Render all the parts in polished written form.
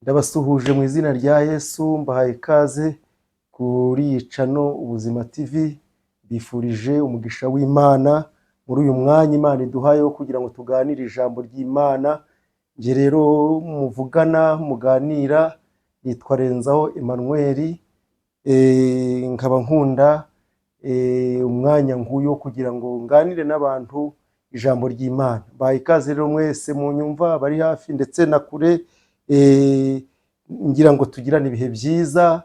Ndabasuhuje mu izina rya Yesu, mbahaye ikaze kuri iyi channel Ubuzima TV, mbifurije umugisha w'Imana muri uyu mwanya Imana iduhaye wo kugira ngo tuganire ijambo ry'Imana. Njye rero muvugana muganira nitwa Renzaho Emmanuel, nkaba nkunda umwanya nk'uyu wo kugira ngo nganire n'abantu ijambo ry'Imana. Mbahaye ikaze rero mwese munyumva bari hafi ndetse na kure, ngira ngo tugirane ibihe byiza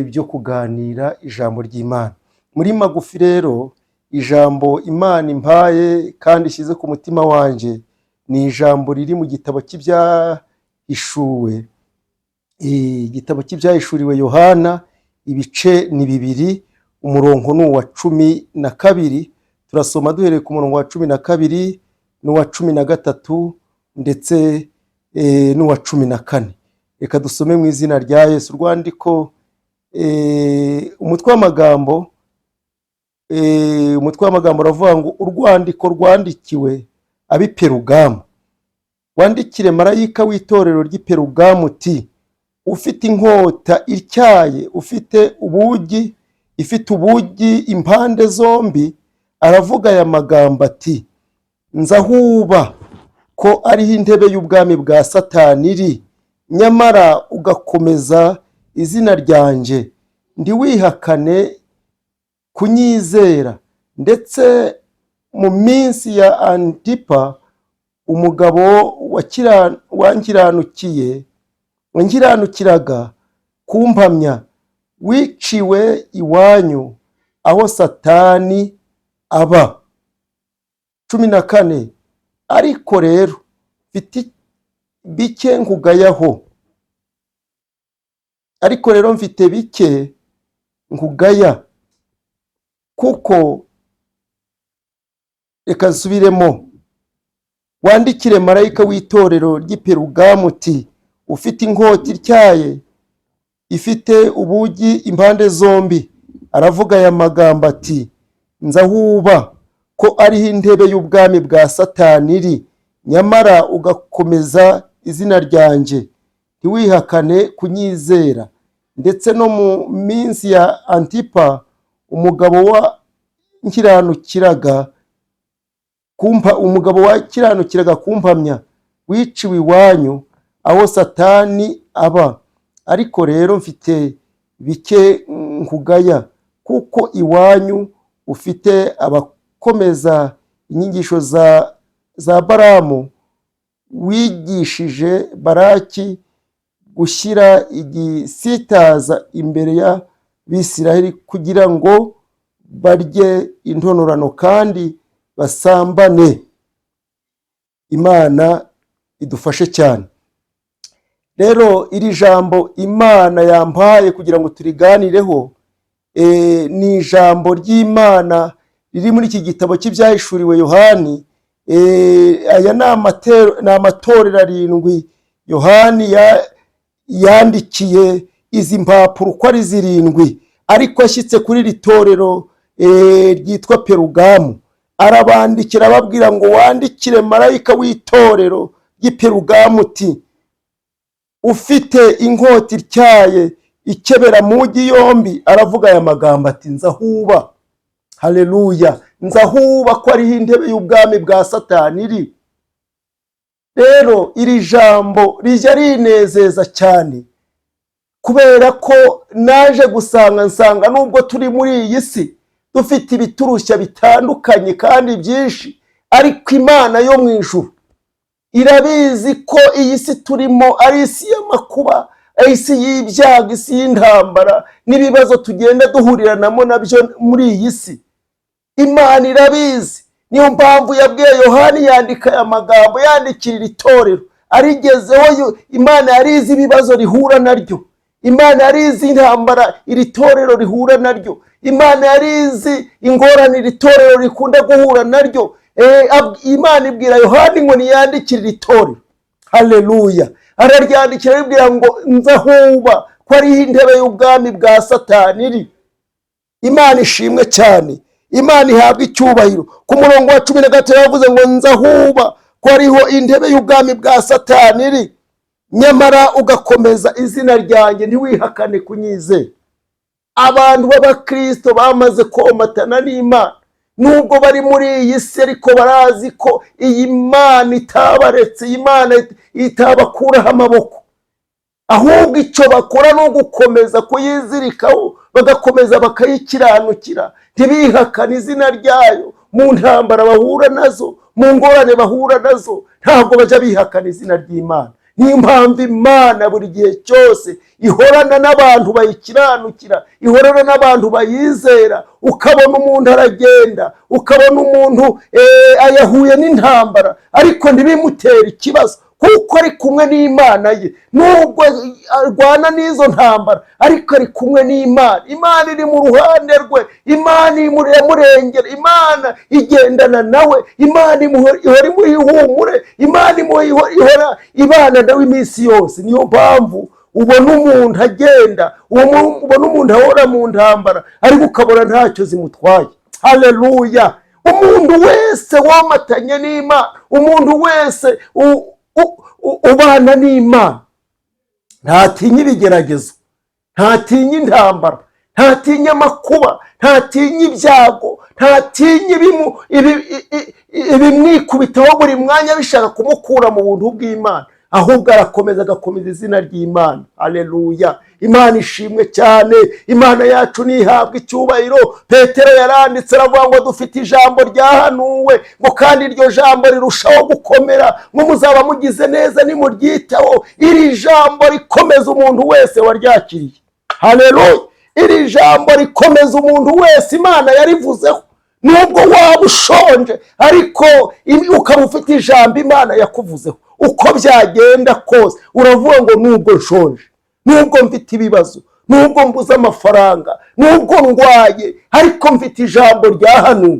byo kuganira ijambo ry'Imana. Muri magufi rero, ijambo Imana impaye kandi ishyize ku mutima wanjye ni ijambo riri mu gitabo cy'Ibyahishuwe, igitabo cy'Ibyahishuriwe Yohana, ibice ni 2, umurongo ni uwa 12. Turasoma duhereye ku murongo wa 12 n'uwa 13 ndetse n'uwa 14. Reka dusome mu izina rya Yesu. Urwandiko, umutwe w'amagambo uravuga ngo: "Urwandiko rwandikiwe ab'i Perugamu. Wandikire marayika w'itorero ry'i Perugamu uti: ufite inkota ityaye, ufite ubugi, ifite ubugi impande zombi, aravuga aya magambo ati: nzi aho uba, ko ariho intebe y'ubwami bwa Satani iri, nyamara ugakomeza izina ryanjye, ntiwihakane kunyizera, ndetse mu minsi ya Antipa, umugabo wankiranukiye, wankiranukiraga kumpamya, wiciwe iwanyu aho Satani aba." 14: "Ariko rero mfite bike nkugayaho, ariko rero mfite bike nkugaya kuko." Reka nsubiremo. "Wandikire marayika w'itorero ry'i Perugamu uti: ufite inkota ityaye, ifite ubugi impande zombi, aravuga aya magambo ati: nzi aho uba, ko ariho intebe y'ubwami bwa Satani iri, nyamara ugakomeza izina ryanjye, ntiwihakane kunyizera, ndetse no mu minsi ya Antipa, umugabo wankiranukiraga kumpa, umugabo wakiranukiraga kumpamya, wiciwe iwanyu aho Satani aba. Ariko rero mfite bike nkugaya, kuko iwanyu ufite abakomeza inyigisho za Balamu, wigishije Baraki gushyira igisitaza imbere y'Abisirayeli kugira ngo barye intonorano kandi basambane." Imana idufashe cyane. Rero iri jambo Imana yampaye kugira ngo turiganireho ni ijambo ry'Imana riri muri iki gitabo cy'Ibyahishuriwe Yohani. Aya ni amatorero arindwi Yohani yandikiye izi mpapuro uko ari zirindwi, ariko ashyitse kuri iri torero ryitwa Perugamu, arabandikira ababwira ngo: "Wandikire marayika w'itorero ry'i Perugamu uti: ufite inkota ityaye, ikebera mugi yombi, aravuga aya magambo ati: nzi aho uba." Haleluya! "Nzi aho uba, ko ariho intebe y'ubwami bwa Satani iri." Rero iri jambo rijya rinezeza cyane, kubera ko naje gusanga, nsanga nubwo turi muri iyi si dufite ibiturushya bitandukanye kandi byinshi, ariko Imana yo mu ijuru irabizi ko iyi si turimo ari isi y'amakuba, ari isi y'ibyago, isi y'intambara n'ibibazo tugenda duhuriramo nabyo muri iyi si. Imana irabizi, niyo mpamvu yabwiye Yohani yandika aya magambo, yandikira iri torero arigezeho. Imana yari izi ibibazo rihura naryo, Imana yari izi intambara iri torero rihura naryo, Imana yari izi ingorane iri torero rikunda guhura naryo. Imana ibwira Yohani ngo niyandikire iri torero. Haleluya! Araryandikira, aribwira ngo: "Nzi aho uba, ko ariho intebe y'ubwami bwa Satani iri." Imana ishimwe cyane, Imana ihabwa icyubahiro. Ku murongo wa 13 yavuze ngo: "Nzi aho uba, ko ariho intebe y'ubwami bwa Satani iri." Nyamara ugakomeza izina ryanjye, ntiwihakane kunyizera. Abantu b'Abakristo bamaze komatana n'Imana, nubwo bari muri iyi si, ariko barazi ko iyi Mana itabaretse, iyi Mana itabakuraho amaboko. Ahubwo icyo bakora ni ugukomeza kuyizirikaho, bagakomeza bakayikiranukira, ntibihakane izina ryayo. Mu ntambara bahura nazo, mu ngorane bahura nazo, ntabwo bajya bihakana izina ry'Imana. Niyo mpamvu Imana buri gihe cyose ihorana n'abantu bayikiranukira, ihorana n'abantu bayizera. Ukabona umuntu aragenda, ukabona umuntu ayahuye n'intambara, ariko ntibimutere ikibazo kuko ari kumwe n'Imana ye. Nubwo arwana n'izo ntambara, ariko ari kumwe n'Imana. Imana iri mu ruhande rwe, Imana iramurengera, Imana igendana nawe, Imana ihora imuha ihumure, Imana ihora ibana nawe iminsi yose. Niyo mpamvu ubona umuntu agenda, ubona umuntu ahora mu ntambara, ariko ukabona ntacyo zimutwaye. Haleluya! Umuntu wese womatanye n'Imana, umuntu wese ubana n'Imana, ntatinya ibigeragezo, ntatinya intambara, ntatinya amakuba, ntatinya ibyago, ntatinya ibimwikubitaho buri mwanya bishaka kumukura mu buntu bw'Imana. Ahubwo arakomeza, agakomeza izina ry'Imana. Aleluya! Imana ishimwe cyane. Imana yacu ntihabwa icyubahiro. Petero yaranditse, aravuga ngo dufite ijambo ryahanuwe, ngo kandi iryo jambo rirushaho gukomera, ngo muzaba mugize neza nimuryitaho. Iri jambo rikomeza umuntu wese waryakiriye. Haleluya! Iri jambo rikomeza umuntu wese Imana yarivuzeho. Nubwo waba ushonje, ariko ukaba ufite ijambo Imana yakuvuzeho, uko byagenda kose uravuga ngo nubwo nshonje, nubwo mfite ibibazo, nubwo mbuze amafaranga, nubwo ndwaye, ariko mfite ijambo ryahanuwe.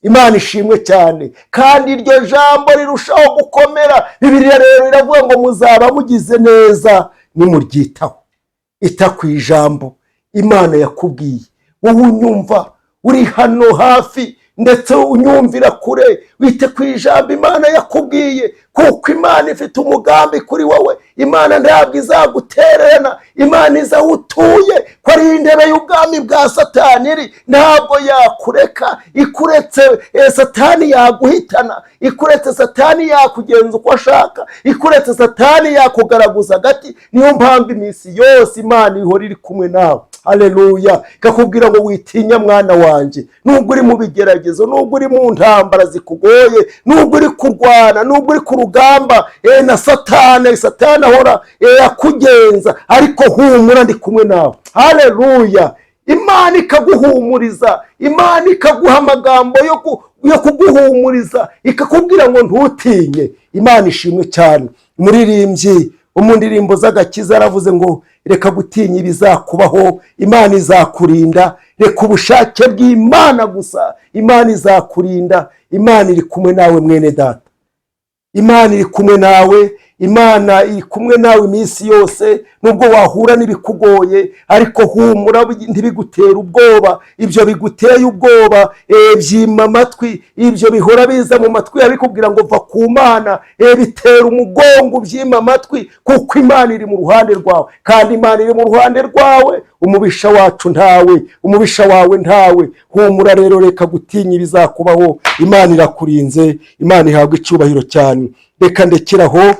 Imana ishimwe cyane. Kandi iryo jambo rirushaho gukomera. Bibiliya rero iravuga ngo muzaba mugize neza nimuryitaho. Ita ku ijambo Imana yakubwiye. Wowe unyumva uri hano hafi, ndetse unyumvira kure, wite ku ijambo Imana yakubwiye, kuko Imana ifite umugambi kuri wowe. Imana ntabwo izagutererana. Imana iza aho utuye, ko ari intebe y'ubwami bwa Satani iri, ntabwo yakureka. Ikuretse, Satani yaguhitana. Ikuretse, Satani yakugenza uko ashaka. Ikuretse, Satani yakugaragaza agati. Niyo mpamvu iminsi yose Imana ihora iri kumwe nawe. Haleluya! Ikakubwira ngo witinya, mwana wanjye. Nubwo uri mu bigeragezo, nubwo uri mu ntambara zikugoye, nubwo uri kurwana, nubwo uri ku rugamba na Satani, Satani ahora akugenza, ariko humura, ndi kumwe nawe. Haleluya! Imana ikaguhumuriza, Imana ikaguha amagambo yo kuguhumuriza, ikakubwira ngo ntutinye. Imana ishimwe cyane. Umuririmbyi wo mu ndirimbo z'agakiza yaravuze ngo reka gutinya ibizakubaho, Imana izakurinda. Reka ubushake bw'Imana gusa, Imana izakurinda. Imana iri kumwe nawe, mwene data. Imana iri kumwe nawe. Imana iri kumwe nawe iminsi yose. Nubwo wahura n'ibikugoye, ariko humura, ntibigutere ubwoba. Ibyo biguteye ubwoba, byima amatwi. Ibyo bihora biza mu matwi yawe bikubwira ngo va ku Mana, bitera umugongo, ubyima amatwi, kuko Imana iri mu ruhande rwawe. Kandi Imana iri mu ruhande rwawe, umubisha wacu ntawe, umubisha wawe ntawe. Humura rero, reka gutinya ibizakubaho, Imana irakurinze. Imana ihabwa icyubahiro cyane. Reka ndekeraho.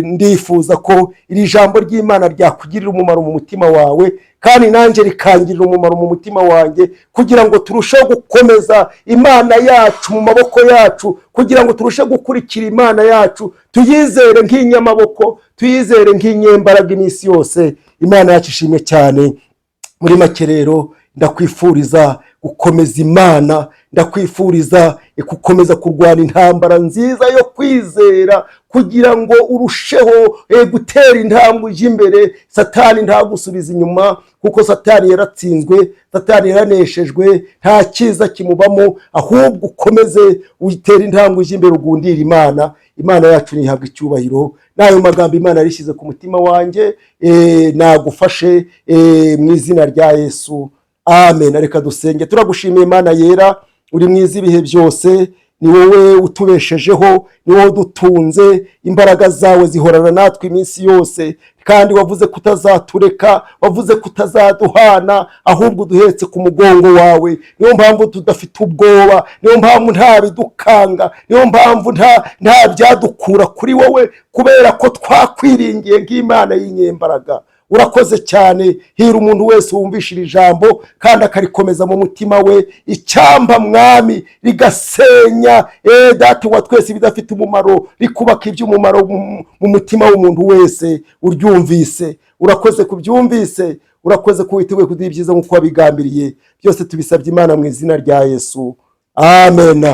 Ndifuza ko iri jambo ry'Imana ryakugirira umumaro mu mutima wawe, kandi nanjye rikangirira umumaro mu mutima wanjye, kugira ngo turusheho gukomeza Imana yacu mu maboko yacu, kugira ngo turusheho gukurikira Imana yacu, tuyizere nk'inyamaboko, tuyizere nk'inyembaraga iminsi yose. Imana yacu ishimwe cyane. Muri make rero, ndakwifuriza gukomeza Imana, ndakwifuriza gukomeza kurwana intambara nziza yo kwizera, kugira ngo urusheho gutera intambwe ujya imbere, Satani ntagusubiza inyuma, kuko Satani yaratsinzwe, Satani yaraneshejwe, nta cyiza kimubamo. Ahubwo ukomeze utere intambwe ujya imbere, ugundire Imana. Imana yacu ntihabwa icyubahiro. N'ayo magambo Imana yarishyize ku mutima wanjye, nagufashe mu izina rya Yesu, amen. Reka dusenge. Turagushimiye, Imana yera, uri mwiza ibihe byose. Ni wowe utubeshejeho, ni wowe udutunze. Imbaraga zawe zihorana natwe iminsi yose, kandi wavuze ko utazatureka, wavuze ko utazaduhana, ahubwo uduhetse ku mugongo wawe. Niyo mpamvu tudafite ubwoba, niyo mpamvu nta bidukanga, niyo mpamvu nta byadukura kuri wowe, kubera ko twakwiringiye nk'Imana y'inyembaraga. Urakoze cyane. Hira umuntu wese wumvisha iri jambo kandi akarikomeza mu mutima we. Icyamba, Mwami, rigasenya, Data wa twese, ibidafite umumaro, rikubaka iby'umumaro mu mutima w'umuntu wese uryumvise. Urakoze kubyumvise, urakoze ko witeguye kuduha ibyiza nk'uko wabigambiriye. Byose tubisabye Imana mu izina rya Yesu, amen.